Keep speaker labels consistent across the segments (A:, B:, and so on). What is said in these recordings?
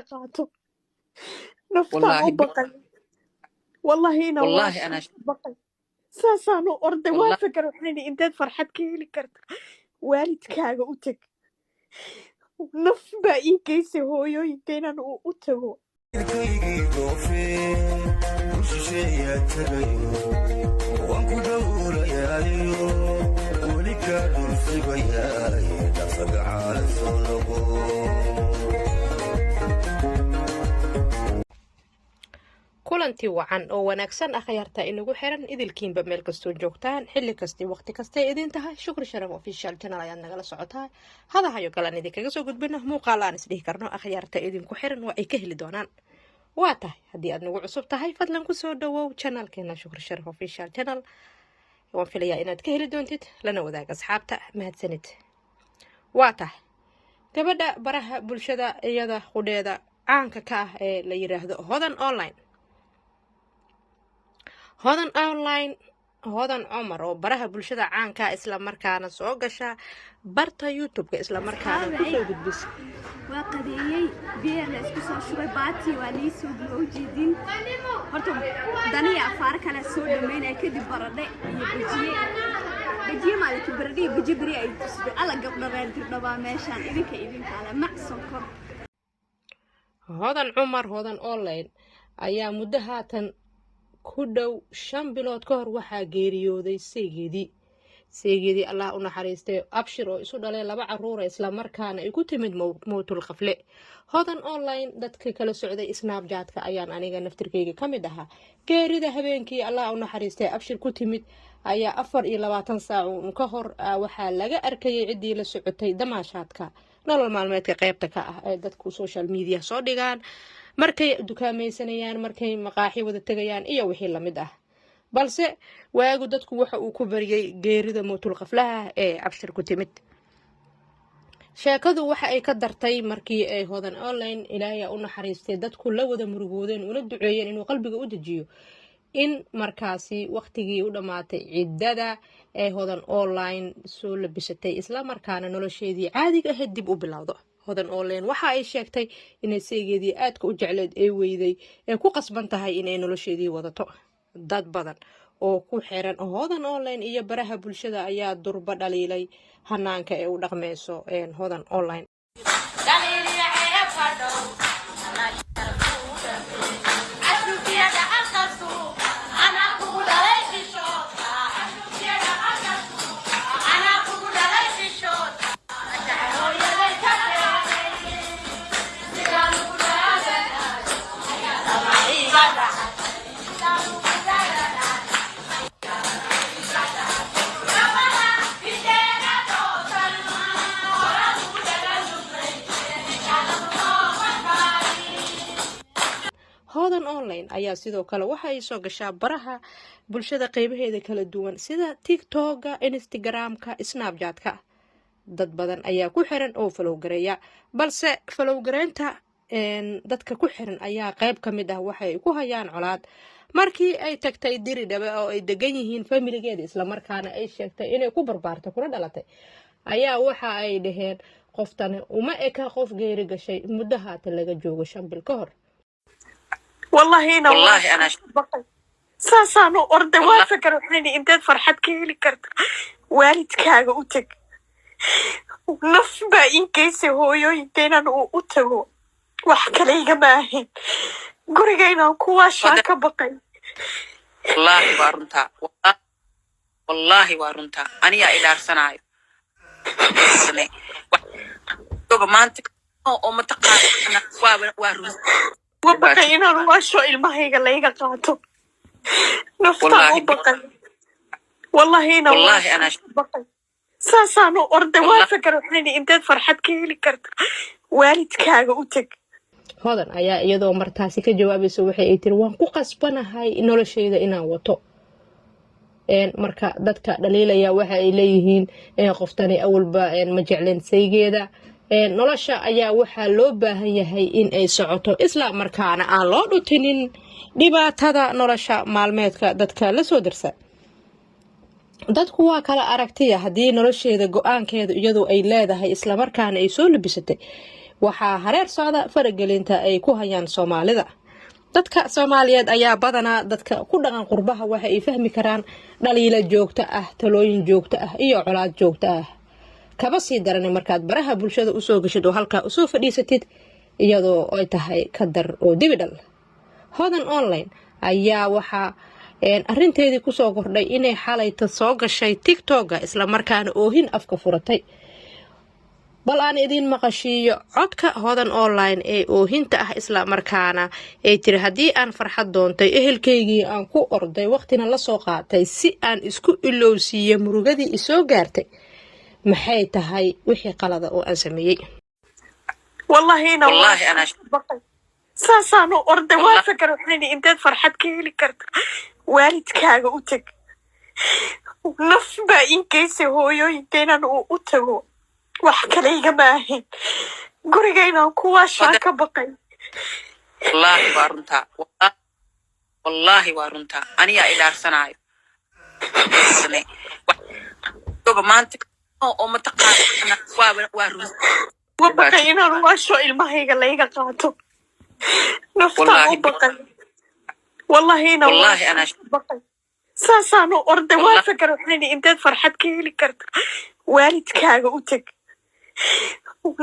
A: Qaato naftaan u
B: Wallaahi
A: baqay, wallahi inaan
B: wallaahi
A: waashaan
B: anaa
A: baqay, saasaan u orday. Waan
B: wallahi
A: fakar, waxaan idhi, inteed farxad ka heli karta waalidkaaga u tag. Naf baa ii geysay hooyooyinka inaan u tago.
C: Kaygii goofe ku shisheeyaa tagayo, waan ku dhowrayaayo, weli kaa dhul sugayaay, dhaqsagacaala soo noqo.
D: Kulanti wacan oo wanaagsan, akhyaarta inagu xiran idilkiinba, meel kastoo joogtaan, xilli kasti, waqti kastay idin tahay, Shukri Sharaf Official Channel ayaad nagala socotaa. Hadahayo kalean idinkaga soo gudbino muuqaal aan isdhihi karno akhyaarta idinku xiran waa ay ka heli doonaan. Waa tahay, haddii aad nagu cusub tahay, fadlan kusoo dhawow channelkeena Shukri Sharaf Official Channel. Waan filayaa inaad ka heli doontid, lana wadaag asxaabta. Mahadsanid. Waa tahay, gabadha baraha bulshada iyada qudheeda caanka ka ah ee la yiraahdo Hodan Online, Hodan Online, Hodan Cumar, oo baraha bulshada caanka, isla markaana soo gasha barta YouTube-ka, isla markaana kusoo gudbisa.
E: Waa qadeeyey, biyo la isku soo shubay, baati waa lii soo waa ujeedin. Horta daniya afaaro kale soo dhameynaya, kadib baradhe iyo bajiye, bajiye maalinka baradhe iyo bajiye beri ay tusday. Alla, gabdho reer Dirdhabaa meeshaan idinka ale mac sonkor.
D: Hodan Cumar, Hodan Online, ayaa muddo haatan ku dhow 5 bilood ka hor waxaa geeriyooday saygeedii, Allah u naxariistay, Abshir, oo isu dhalay laba caruura, islamarkaana ay ku timid mowtul qafle. Hodan Online dadka kala socday Snapchatka ayaan aniga naftirkeyga ka mid ahaa. Geerida habeenkii, Allah u naxariistay, Abshir ku timid ayaa 24 saac uun ka hor waxaa laga arkayay ciddii la socotay damaashaadka nolol maalmeedka qeybta ka ah ee dadku social media soo dhigaan markay dukaamaysanayaan, markay maqaaxi wada tegayaan iyo wixii lamid ah. Balse waagu dadku waxa uu ku bariyey geerida mowtul qaflaha ee Abshir ku timid. Sheekadu waxa ay ka dartay markii ay Hodan Online, Ilaahay u naxariistay, dadku la wada murugoodeen una duceeyeen inuu qalbiga u dejiyo, in markaasi waqtigii u dhammaatay ciddada ee Hodan Online soo labisatay, islamarkaana nolosheedii caadiga ahayd dib u bilowdo. Hodan Online waxa ay sheegtay inay saygeedii aadka u jecleed ee weyday ee ku qasban tahay inay nolosheedii wadato. Dad badan oo ku xiran Hodan Online iyo baraha bulshada ayaa durba dhaliilay hanaanka ee u dhaqmeyso Hodan Online. Hodan Online ayaa sidoo kale waxa ay soo gashaa baraha bulshada qeybaheeda kala duwan sida TikToka, Instagramka, Snapchatka. Dad badan ayaa ku xiran oo follow gareeya, balse follow gareynta dadka ku xiran ayaa qeyb ka mid ah waxay ku hayaan colaad. Markii ay tagtay Diridhabe oo ay degan yihiin familigeeda, islamarkaana ay sheegtay inay ku barbaartay kuna dhalatay, ayaa waxa ay dhaheen, qoftani uma eka qof geeri gashay muddo haatan laga joogo 5 bil ka hor.
A: Wallahi inaan
B: wallaahi anaa
A: waashaan baqay, saasaan u orday. Waan fakar, waxaan idhi, inteed farxad ka heli karta waalidkaaga u tag. Naf baa ii geysay hooyooyinka inaan u tago, wax kale igama ahayn, guriga inaan ku waashaan ka baqay.
B: Wallaahi waa runtaa, wallaahi waa runtaa. Aniyaa idhaarsanaayo maanta oo mataqaana waa run.
A: Ma baqay inaan waasho, ilmahayga layga qaato, naftaan u
B: Wallaahi
A: baqay. Wallahi inaan
B: wallaahi
A: waashaan
B: anaa
A: baqay, saasaan u orday. Waan fakar, waxaan idhi, inteed farxad ka heli karta waalidkaaga u tag.
D: Hodan ayaa iyadoo martaasi ka jawaabaysa waxay ay tiri, waan ku qasbanahay nolosheyda inaan wato. Marka dadka dhaliilaya waxa ay leeyihiin, qoftani awalba ma jecleen saygeeda. Nolosha ayaa waxaa loo baahan yahay in ay socoto, isla markaana aan loo dhutinin dhibaatada nolosha maalmeedka dadka la soo dirsa. Dadku waa kala aragtiya. Haddii nolosheeda go-aankeeda iyadoo ay leedahay, islamarkaana ay soo labisatay. Waxaa hareer socda faragelinta ay ku hayaan Soomaalida. Dadka Soomaaliyeed ayaa badanaa dadka ku dhaqan qurbaha waxa ay fahmi karaan dhaliilo joogto ah, talooyin joogto ah iyo colaad joogto ah. Kaba sii darana markaad baraha bulshada usoo geshid oo halkaa usoo fadhiisatid, iyadoo ay tahay ka dar oo dibidhal. Hodan Online ayaa waxaa arinteedii kusoo kordhay inay xalayta soo gashay TikToka, islamarkaana oohin afka furatay. Bal aan idiin maqashiiyo codka Hodan Online ee oohinta ah, isla markaana ay tiri: "Haddii aan farxad doontay, ehelkaygii aan ku orday, waqtina lasoo qaatay si aan isku ilowsiiyo murugadii isoo gaartay, maxay tahay wixii qalada oo aan sameeyey?"
A: Wallahi inaan
B: Wallaahi anaa
A: baqay. Saasaan u orday, waa fakar. Waxaan inteed farxad ka heli karta waalidkaaga u teg. Naf baa ii geysay hooyooyinka inaan u tago, wax kale igama ahayn. Guriga inaan ku waashaan ka baqay.
B: Wallaahi waa runtaa. Wallaahi waa runtaa. Aniyaa idhaarsanaayo maanta oo mataqaana waa run.
A: Wa baqay inaan waasho, ilmahayga layga qaato. Naftaan u
B: Wallaahi
A: baqay. Wallahi inaan
B: Wallaahi anaa
A: baqay. Saasaan u orday, waa fakar. Waxaan inteed farxad ka heli karta waalidkaaga u teg.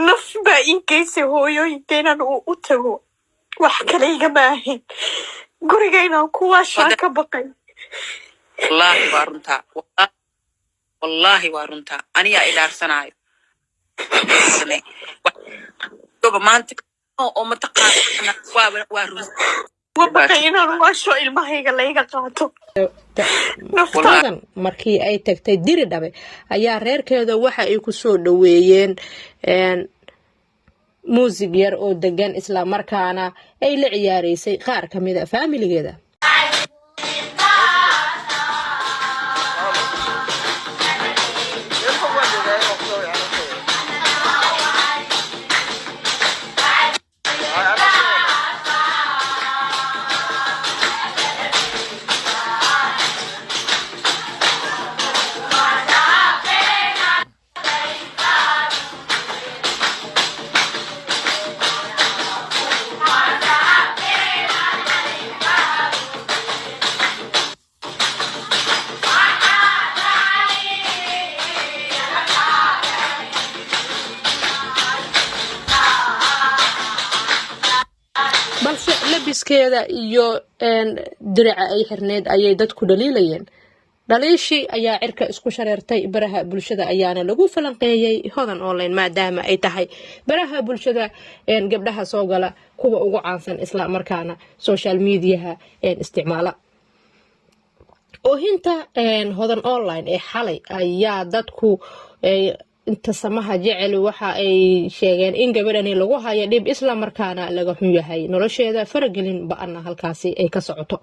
A: Naf baa ii geysay hooyooyinka inaan u tago, wax kale igama ahayn. Guriga inaan ku waashaan ka baqay.
B: Wallaahi waa runtaa. Wallaahi waa runtaa. Aniyaa idhaarsanaayo maanta oo mataqaana waa run.
A: Wa baqay inaan waasho, ilmahayga layga qaato. Naftaan
D: Hodan markii ay tagtay Diri Dhabe ayaa reerkeeda waxa ay kusoo dhaweeyeen muusig yar oo degan, isla markaana ay la ciyaareysay qaar ka mid a faamiligeeda. Balse labiskeeda iyo dirica ay xirneyd ayay dadku dhaliilayeen. Dhaliishii ayaa cirka isku shareertay, baraha bulshada ayaana lagu falanqeeyey Hodan Online, maadaama ay tahay baraha bulshada gabdhaha soo gala kuwa ugu caansan, isla markaana social mediaha isticmaala. Oohinta Hodan Online ee xalay ayaa dadku inta samaha jecel waxa ay sheegeen in gabadhani lagu hayo dhib, isla markaana laga xun yahay nolosheeda, faragelin ba-ana halkaasi ay ka socoto.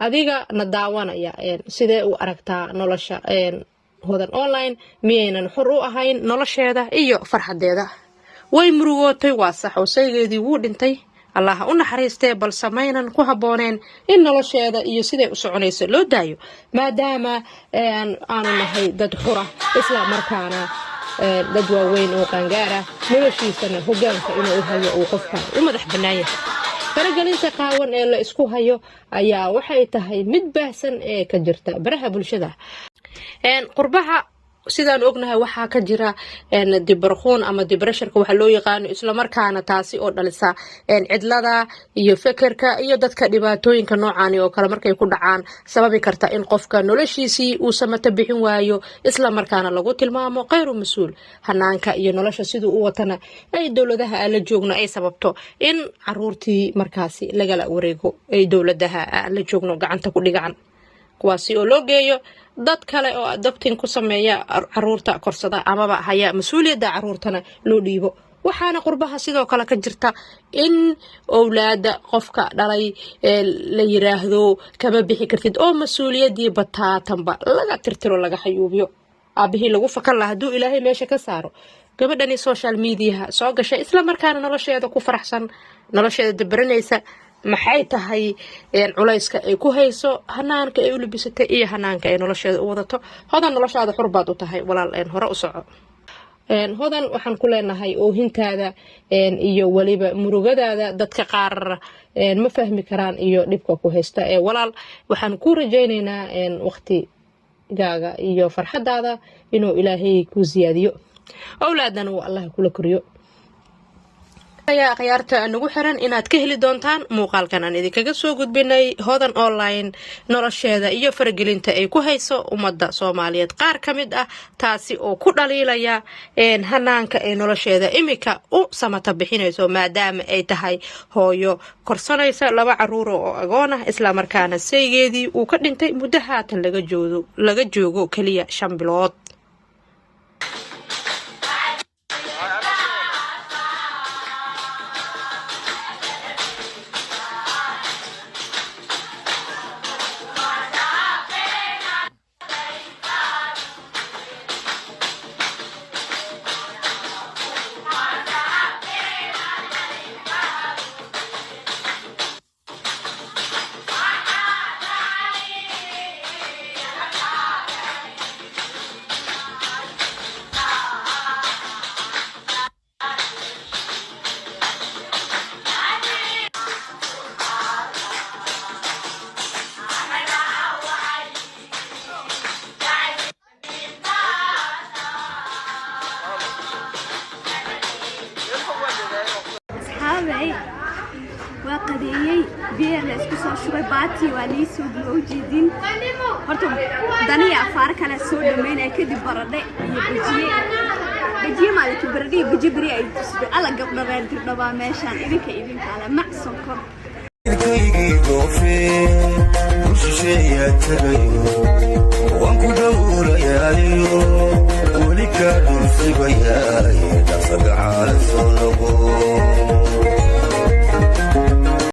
D: Adiga na daawanaya, sidee u aragtaa nolosha Hodan Online? Miyaynan xor u ahayn nolosheeda iyo farxadeeda? Way murugootay, waa sax, oo saygeedii wuu dhintay, Allah ha u naxariistee, balse maynan ku habbooneen in nolosheeda iyo siday u soconayso loo daayo, maadaama aanu nahay dad xura, isla markaana dad waaweyn oo qaangaar ah, noloshiisana hogaanka inuu u hayo uu qofka u madax bannaan yahay? Faragelinta qaawan ee la isku hayo ayaa waxay tahay mid baahsan ee ka jirta baraha bulshada. Qurbaha sidaan ognahay waxaa ka jira dibarquun ama depressionka waxa loo yaqaano, islamarkaana taasi oo dhalisa cidlada iyo fekerka iyo dadka dhibaatooyinka noocaani oo kale markay ku dhacaan sababi karta in qofka noloshiisii uu samato bixin waayo, islamarkaana lagu tilmaamo khayru mas-uul. Hanaanka iyo nolosha siduu u watana ay dowladaha aan la joogno ay sababto in caruurtii markaasi lagala wareego, ay dowladaha aan la joogno gacanta ku dhigaan, kuwaasi oo loo geeyo dad kale oo adopting ku sameeya caruurta, korsada amaba haya mas-uuliyadda caruurtana loo dhiibo. Waxaana qurbaha sidoo kale ka jirta in owlaada qofka dhalay la yiraahdo kama bixi kartid, oo mas-uuliyaddii bataatanba laga tirtiro, laga xayuubiyo. Aabihii lagu fakan laha hadduu Ilaahay meesha ka saaro, gabadhani social mediaha soo gashay, isla markaana nolosheeda ku faraxsan, nolosheeda dabaranaysa, maxay tahay culayska ay ku hayso hanaanka ay u labisatay iyo hanaanka ay nolosheeda u wadato? Hodan, noloshaada xur baad u tahay, walaal, hore u soco. Hodan, waxaan ku leenahay oohintaada iyo weliba murugadaada dadka qaar ma fahmi karaan iyo dhibka ku haysta. Ee walaal, waxaan ku rajaynaynaa waqtigaaga iyo farxadaada inuu Ilaahay ku siyaadiyo, owlaadana uu Allah kula koriyo. Ayaa akhyaarta nagu xiran inaad ka heli doontaan muuqaalkan aan idinkaga soo gudbinay Hodan Online, nolosheeda iyo faragelinta ay ku hayso ummadda Soomaaliyeed qaar ka mid ah, taasi oo ku dhaliilaya hanaanka ay nolosheeda imika u samata bixinayso, maadaama ay tahay hooyo korsanaysa laba caruura oo agoon ah, islamarkaana saygeedii uu ka dhintay muddo haatan laga joogo keliya 5 bilood.
E: Asxaabay, waa qadeeyey, biyo la isku soo shubay, baati waa lii soo waa ujeedin. Horta daniya afaar kale soo dhameynaya, kadib baradhe iyo bajiye. Bajiye maalinka baradhe iyo bajiye beri ay tusbay. Alla, gabdha reer Dirdhabaa meeshaan idinka ale mac sonkor.
C: Kaygii goofe ku shisheeyaa tagayo, waan ku dhowrayaayo, weli kaa dhul sugayaay, dhaqsagacaala soo noqo.